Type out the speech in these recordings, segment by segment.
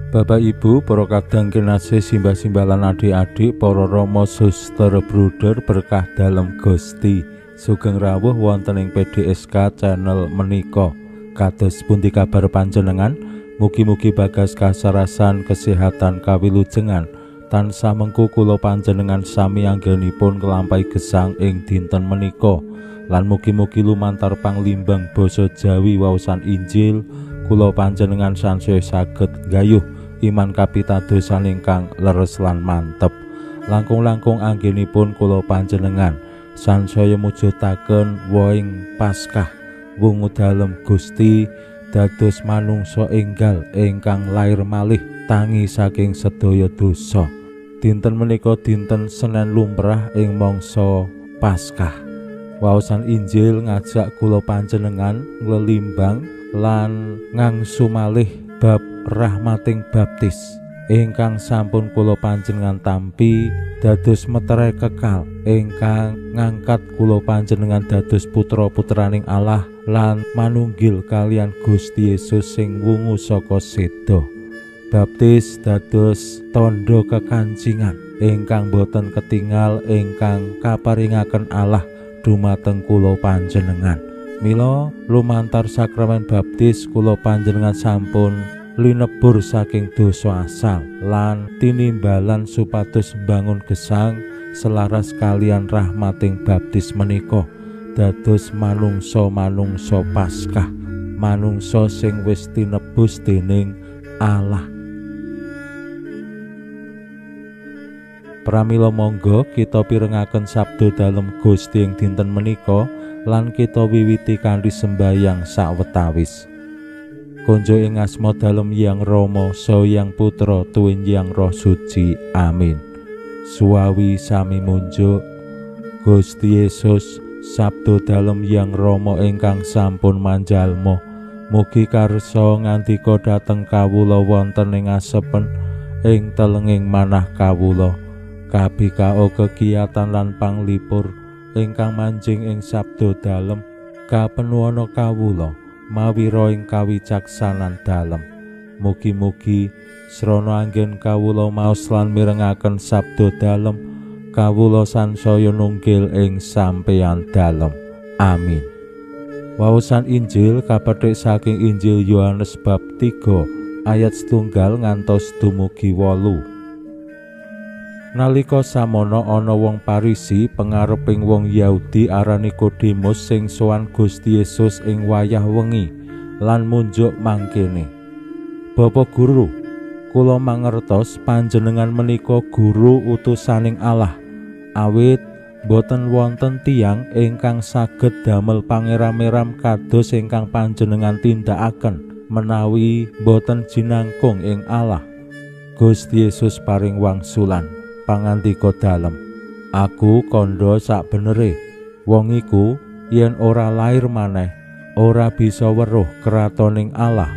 Bapak Ibu, para kadang kinasih, simbah-simbah lan adik-adik, para rama, suster, bruder, berkah dalem Gusti. Sugeng rawuh wonten ing PDSK channel menika. Kados pundi kabar panjenengan? Mugi-mugi bagas kasarasan, kesehatan, kawilujengan tansah mengku kula panjenengan sami anggenipun nglampahi gesang ing dinten menika. Lan mugi-mugi lumantar panglimbang basa Jawi waosan Injil kula panjenengan sansaya saged nggayuh iman kapitadosan ingkang leres lan mantep. Langkung-langkung anggenipun kula panjenengan sansaya mujudaken wohing Paskah wungu dalem Gusti dados manungsa enggal ingkang lair malih tangi saking sedaya dosa. Dinten menika dinten Senen lumrah ing mangsa Paskah. Waosan Injil ngajak kula panjenengan nglelimbang lan ngangsu malih bab rahmating baptis ingkang sampun kula panjenengan tampi dados meterai kekal ingkang ngangkat kula panjenengan dados putra-putraning Allah lan manunggil kalian Gusti Yesus sing wungu saka seda. Baptis dados tandha kekancingan ingkang boten ketingal ingkang kaparingaken Allah dumateng kula panjenengan. Mila lumantar sakramen baptis kula panjenengan sampun linebur saking dosa asal lan tinimbalan supados mbangun gesang selaras kalian rahmating baptis menika dados manungsa-manungsa Paskah, manungsa sing wis tinebus dening Allah. Pramila monggo kita pirengaken sabda dalem Gusti ing dinten menika lan kita wiwiti kanthi sembayang sawetawis. Konjo ing asma dalem Hyang Rama, Saha Hyang Putra, tuwin Hyang Roh Suci. Amin. Suwawi sami munjuk Gusti Yesus, sabda dalem Hyang Rama ingkang sampun manjalma, mugi karsa ngandika dhateng kawula wonten ing asepen ing telenging manah kawula. Kabikao kegiatan lan panglipur ingkang manjing ing sabda dalem kapenuwana kawula mawira ing kawicaksanan dalem. Mugi-mugi srana anggen kawula maos lan mirengaken sabda dalem kawula sansaya nunggil ing sampeyan dalem. Amin. Waosan Injil kapethik saking Injil Yohanes bab 3 ayat 1 ngantos dumugi 8. Nalika samono ana wong Parisi pengareping wong Yahudi aran Nikodemus sing sowan Gusti Yesus ing wayah wengi lan munjuk mangkene. Bapak Guru, kula mangertos panjenengan menika guru utusaning Allah, awit boten wonten tiyang ingkang saged damel pangeram-eram kados ingkang panjenengan tindakaken menawi boten jinangkung ing Allah. Gusti Yesus paring wangsulan pangandika dalem, aku kandha sakbenere, wong iku yen ora lair maneh ora bisa weruh kratoning Allah.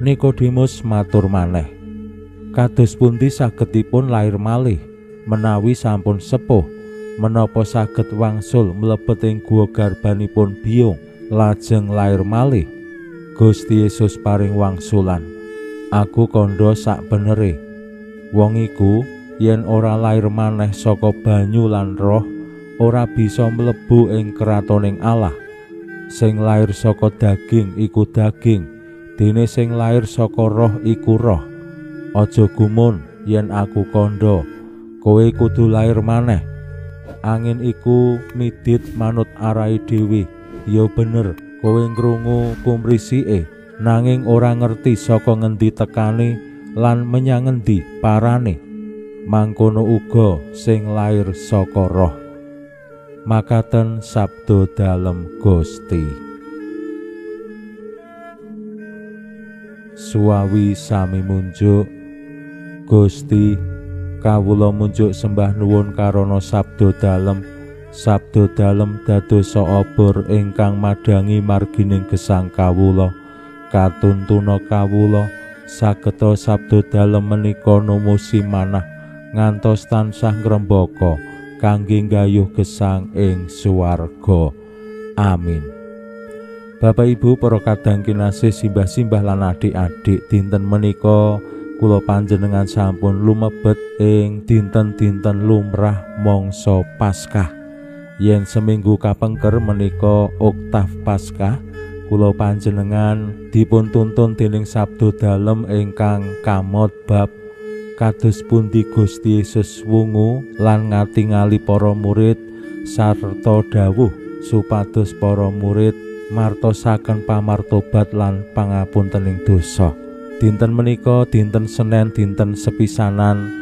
Nikodemus matur maneh, kados pundi sagedipun lair malih menawi sampun sepuh? Menapa saged wangsul mlebet ing guwa garbanipun biyung lajeng lair malih? Gusti Yesus paring wangsulan, aku kandha sakbenere, wong iku yen ora lair maneh saka banyu lan roh ora bisa mlebu ing kratoning Allah. Sing lair saka daging iku daging, dene sing lair saka roh iku roh. Aja gumun yen aku kandha, kowe kudu lair maneh. Angin iku midit manut arahe dhewe. Ya bener, kowe ngrungu kumrisike, nanging ora ngerti saka ngendi tekane lan menyang ngendi parane. Mangkono uga sing lair saka roh. Makaten sabda dalem Gusti. Suwawi sami munjuk Gusti, kawula munjuk sembah nuwun karana sabda dalem Sabda dalem dadosa obor ingkang madhangi margining gesang kawula. Katuntuna kawula sageta sabda dalem menika numusi manah ngantos tansah ngrembaka kangge nggayuh gesang ing swarga. Amin. Bapak Ibu para kadang kinasih, simbah-simbah lan adik-adik, dinten menika kula panjenengan sampun lumebet ing dinten-dinten lumrah mangsa Paskah. Yen seminggu kapengker menika oktaf Paskah, kula panjenengan dipun tuntun dening sabda dalem ingkang kamot bab kados pundi Gusti Yesus wungu lan ngatingali para murid sarta dawuh supados para murid martosaken pamartobat lan pangapuntening dosa. Dinten menika dinten Senen, dinten sepisanan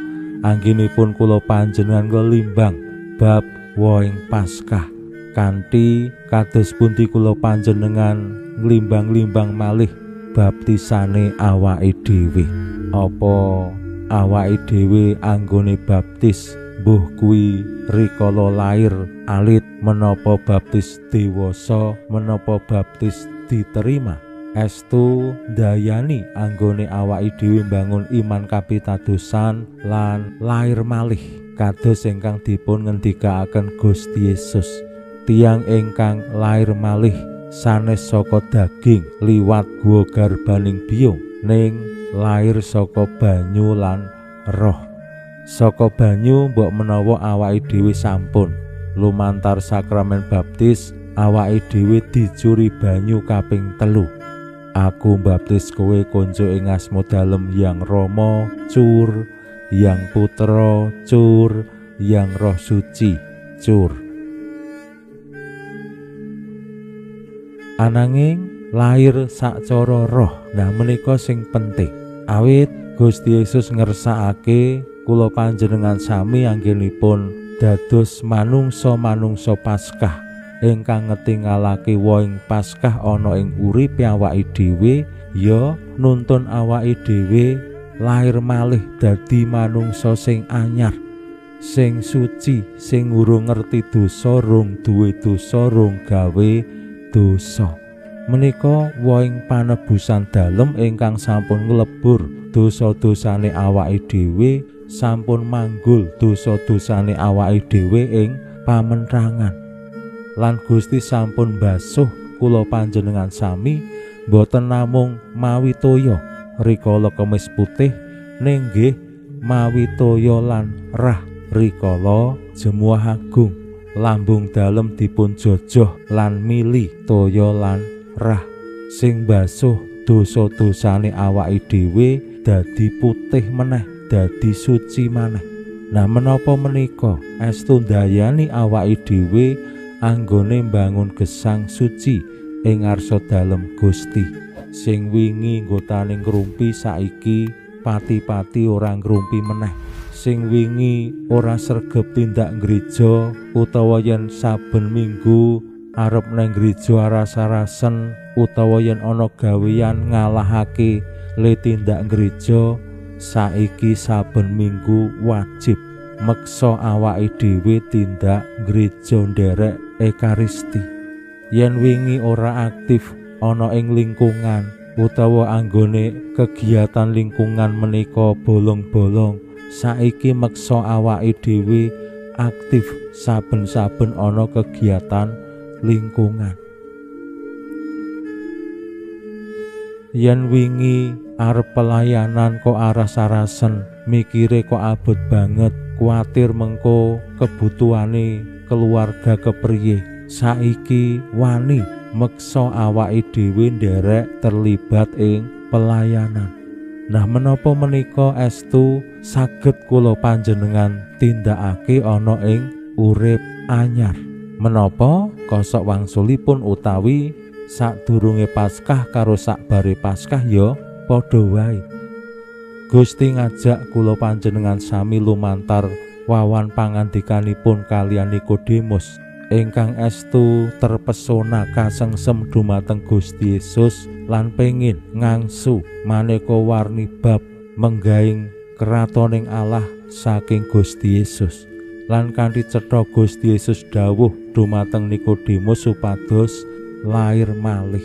anggenipun kula panjenengan nglimbang bab wohing Paskah kanthi kados pundi kula panjenengan nglimbang-limbang malih baptisane awake dhewe. Apa awake dhewe anggone baptis mbuh kuwi rikala lair alit, menapa baptis dewasa, menapa baptis diterima, estu ndayani anggone awake dhewe mbangun iman kapitadosan lan lair malih kados ingkang dipun ngendikaaken Gusti Yesus. Tiyang ingkang lair malih sanes saka daging liwat guwa garbaning biyung, ning lair saka banyu lan roh. Saka banyu mbok menawa awake dhewe sampun lumantar sakramen baptis, awake dhewe dicuri banyu kaping 3. Aku mbaptis kowe konco ing asma dalem Yang Rama cur, Yang Putra cur, Yang Roh Suci cur. Ananging lair sacara roh, nah menika sing penting. Awit Gusti Yesus ngersakake kula panjenengan sami anggenipun dados manungsa-manungsa Paskah ingkang ngetingalake wohing Paskah ana ing uripe awake dhewe, ya nuntun awake dhewe lair malih dadi manungsa sing anyar, sing suci, sing urung ngerti dosa, rung duwe dosa, rung gawe dosa. Menika wohing panebusan dalem ingkang sampun nglebur dosa-dosane awake dhewe, sampun manggul dosa-dosane awake dhewe ing pamentangan. Lan Gusti sampun basuh kula panjenengan sami boten namung mawi toya rikala kemis putih, ning nggih mawi toya lan rah rikala Jemuah Agung. Lambung dalem dipun jojoh lan mili toya lan rah sing basuh dosa-dosane awake dhewe dadi putih meneh, dadi suci maneh. Nah menapa menika estu ndayani awake dhewe anggone mbangun gesang suci ing ngarsa dalem Gusti. Sing wingi nggotane ngrumpi saiki pati-pati ora ngrumpi meneh. Sing wingi ora sregep tindak gereja utawa yen saben minggu arep nang gereja aras-arasen utawa yen ana gawean ngalahake le tindak gereja, saiki saben minggu wajib meksa awake dhewe tindak gereja nderek ekaristi. Yen wingi ora aktif ana ing lingkungan utawa anggone kegiatan lingkungan menika bolong-bolong, saiki meksa awake dhewe aktif saben-saben ana kegiatan lingkungan. Yen wingi arep pelayanan kok aras-arasen, mikire kok abot banget, kuatir mengko kebutuhane keluarga kepriye, saiki wani meksa awake dhewe nderek terlibat ing pelayanan. Nah menapa menika estu saged kula panjenengan tindakake ana ing urip anyar. Menapa kosok wangsulipun utawi sadurunge Paskah karo sakbare Paskah ya padha wae. Gusti ngajak kula panjenengan sami lumantar wawan pangandikanipun kaliyan Nikodemus ingkang estu terpesona kasengsem dumateng Gusti Yesus lan pengin ngangsu maneka warni bab menggaing kratoning Allah saking Gusti Yesus. Lan kanthi cetha Gusti Yesus dawuh dumateng Nikodemus supados lair malih.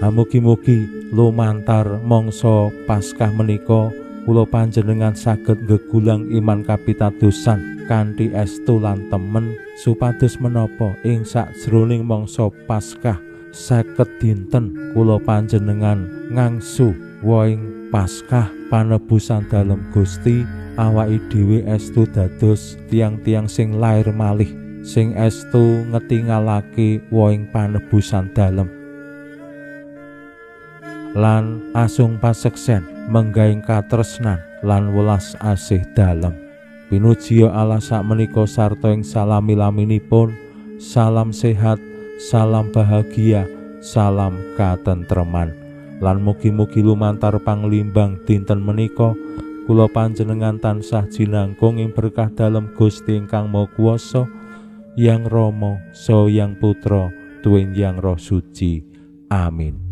Mugi-mugi lumantar mangsa Paskah menika kula panjenengan saged ngegulang iman kapitadosan kanthi estu lan temen supados menapa ing sakjroning mangsa Paskah 50 dinten kula panjenengan ngangsu woing Paskah panebusan dalem Gusti awake dhewe estu dados tiang-tiang sing lair malih, sing estu ngetingalake woing panebusan dalem lan asung paseksen menggaing katresnan lan welas asih dalem. Pinuji Allah sakmenika sarta ing salami-laminipun. Salam sehat, salam bahagia, salam katentreman. Lan mugi-mugi lumantar panglimbang dinten menika kula panjenengan tansah jinangkung ing berkah dalem Gusti ingkang Maha Kuwasa, Yang Rama, Saha Yang Putra, Tuwin Yang Roh Suci. Amin.